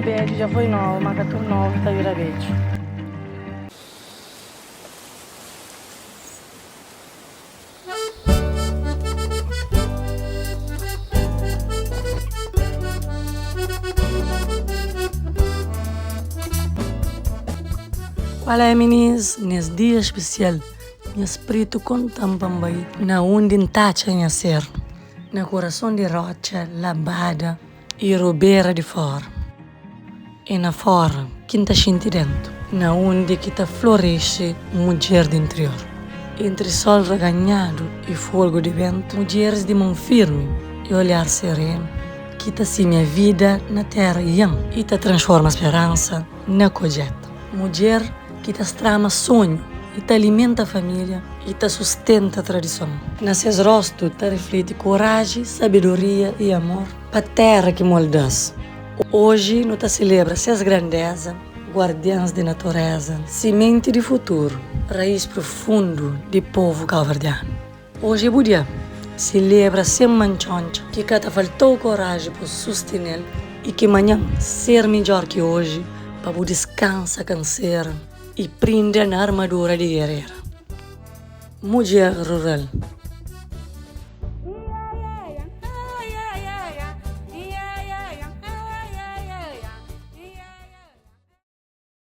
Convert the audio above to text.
Bedju dja foi novu, ma ka tudu novu ta bira bedju. Kual é minis? Nes dia spesial, nha spritu konta-m pa N bai na undi N ta atxa nha ser, na kurason di rotxa, labada i rubera di fora. É na fora ki N ta xinti dentu. Na undi ki ta floresce mudjer di interior. Entri sol raganhadu i folgu di bentu. Mudjeris di mon firmi i olhar serenu. Ki ta simia vida na tera ian. I ta transforma speransa na kodjeta. Mudjer ki ta strama sonhu i ta alimenta familia i ta sustenta tradison. Na ses rostu ta rifliti koraji, sabedoria i amor pa tera ki molda-s. Oji nu ta selebra ses grandeza, guardians di natureza, simenti di futuru, rais profundu di povu kauverdianu. Oji é bu dia, selebra sen mantxontxa, ki ka ta falta-u koraji pa sustene-l i ki manhan ser midjor ki oji pa bu diskansa kansera i prinda na armadura di gerera. Mudjer rural.